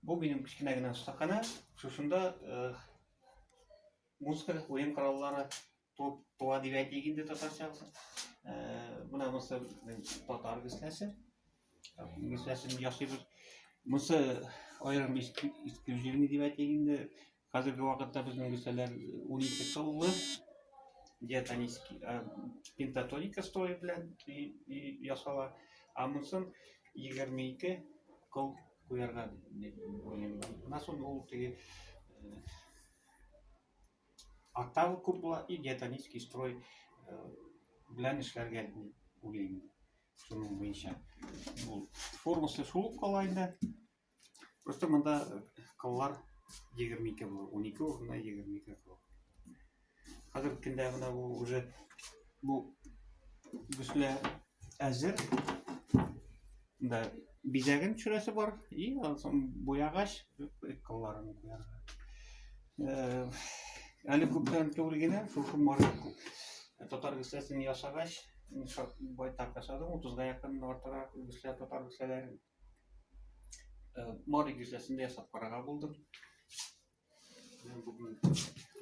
Бу минем кечкенә генә остаханә. Шушында музыка уен кораллары туып туа дип әйтик инде татарча. Менә монысы татар гөсләсе. Гөсләсен ясыйбыз. Монысы аерым эксклюзивный дип әйтик инде. Хәзерге вакытта безнең гөсләләр 12 кыллы диатонический пентатоника строе белән ясала. Ә монысын 22 кыл куярга уйлыйм. Моннан соң ул теге октава күп була и диатонический строй белән эшләргә уйлыйм. Шуның буенча. Ул формасы шул ук кала инде. Просто монда кыллар 22 була. 12 урынына 22 кыл. Хәзерге көндә менә бу уже бу гөслә әзер. Монда бизәген төшерәсе бар и аннан буягач кылларын куярга. Әле күптән түгел генә шушы мары татар гөсләсен ясагач, байтак ясадым, 30-га якын артыграк гөслә татар гөсләләрен. Мари гөсләсен дә ясап карарга булдым. Бүген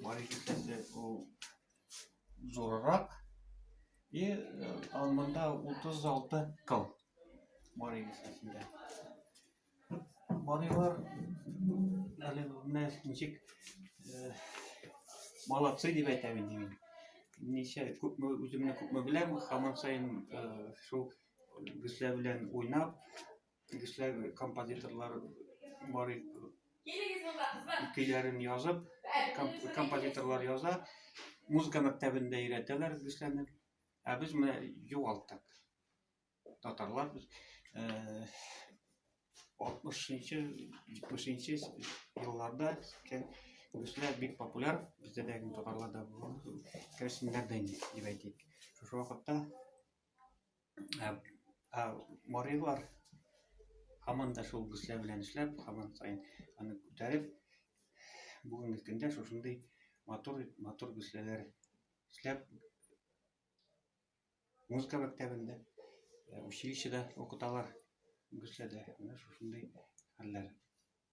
Мари гөсләсе ул зуррак. И монда 36 кыл Мари гөсләсендә. Марилар әле менә ничек молодцы дип әйтәм инде мин. Ничә күпме үземне күпме беләм, һаман саен шул гөслә белән уйнап, гөслә композиторлар мари көйләрен язып, композиторлар яза, музыка мәктәбендә өйрәтәләр гөсләне. Ә без менә югалттык. Татарлар без 60-нчы, 70-нче елларда гөслә бик популяр, бездә дә татарларда керәшеннәрдә инде дип әйтик. Шушы вакытта ә марилар һаман да шул гөслә белән эшләп, һаман саен аны күтәреп, бүгенге көндә шушындый матур матур гөсләләр эшләп музыка мәктәбендә, училищеда укыталар гөсләдә. Менә шушындый хәлләр.